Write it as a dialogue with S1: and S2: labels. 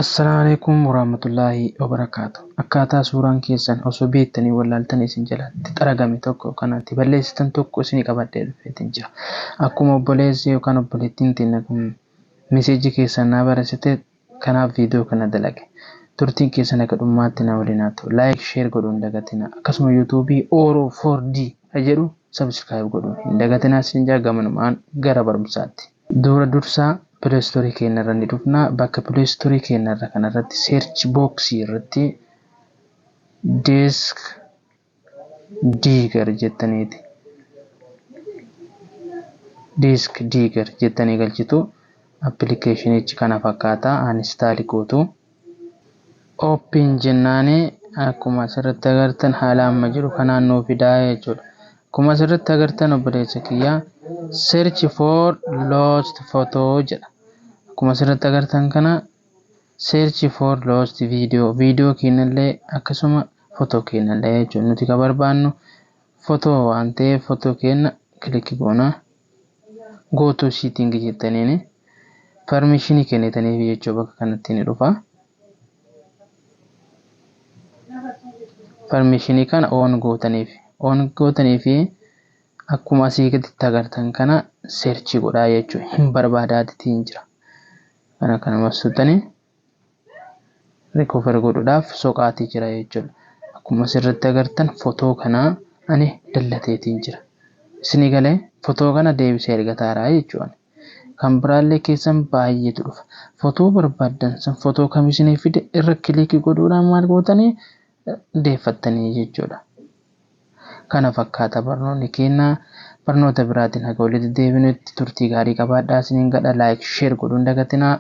S1: Assalaamu alaikum warahmatullaahi wabarakaatu. Akkaataa suuraan keessan osoo beektanii wallaaltanii isin jalatti xaragame tokko kanatti balleessitan tokko isinii qabadhee dhufeetiin jira. Akkuma obboleessi yookaan obboleettiin teenya kun meseejii keessan naa barreessite, kanaaf viidiyoo kana dalage. Turtiin keessan akka dhummaatti na waliin haa ta'u. Like, share godhuun hin dagatinaa. Akkasuma yuutuubii Oro 4D jedhu subscribe godhuun hin dagatinaa isin jaa. Gamanumaan gara barumsaatti. Dura dursaa Play Store keenya irra ni dhufna. Bakka Play Store keenya irra kanarratti search box irratti Disk Digger jettaniiti. Disk Digger jettanii galchitu. Appilikeeshinichi kana fakkaata. Uninstall gootu. Open jennaani akkuma asirratti agartan haala amma jiru kanaan nuu fidaa jechuudha. Akkuma asirratti agartan, obboleessa kiyyaa, search for lost photo jedha. Akkuma asirratti agartan kana search for lost video, viidiyoo keenyallee akkasuma fotoo keenyallee jechuudha. Nuti kan barbaannu fotoo waan ta'eef fotoo keenya click goona. Go to setting jettaniini permission kennitaniif jechuudha, bakka kanatti ni dhufa. Permission kana on gootaniif, on gootanii fi akkuma asii gaditti agartan kana search godhaa jechuudha. Hin barbaadaatiin jira. Kana kanuma suutanii recover godhuudhaaf soqaatii jira jechuudha. Akkuma asirratti agartan fotoo kanaa ani dallateetiin jira. Isinii galee, fotoo kana deebisee argataaraa jechuudha. Kan biraallee keessan baay'eetu dhufa. Fotoo barbaaddan san fotoo kam isinii fide irra click godhuudhaan maal gootanii deeffattanii jechuudha. Kana fakkaata barnoonni keenya. Barnoota biraatiin haga walitti deebinutti turtii gaarii qabaadhaa isiniin gadha. Like, share godhuun dagatinaa.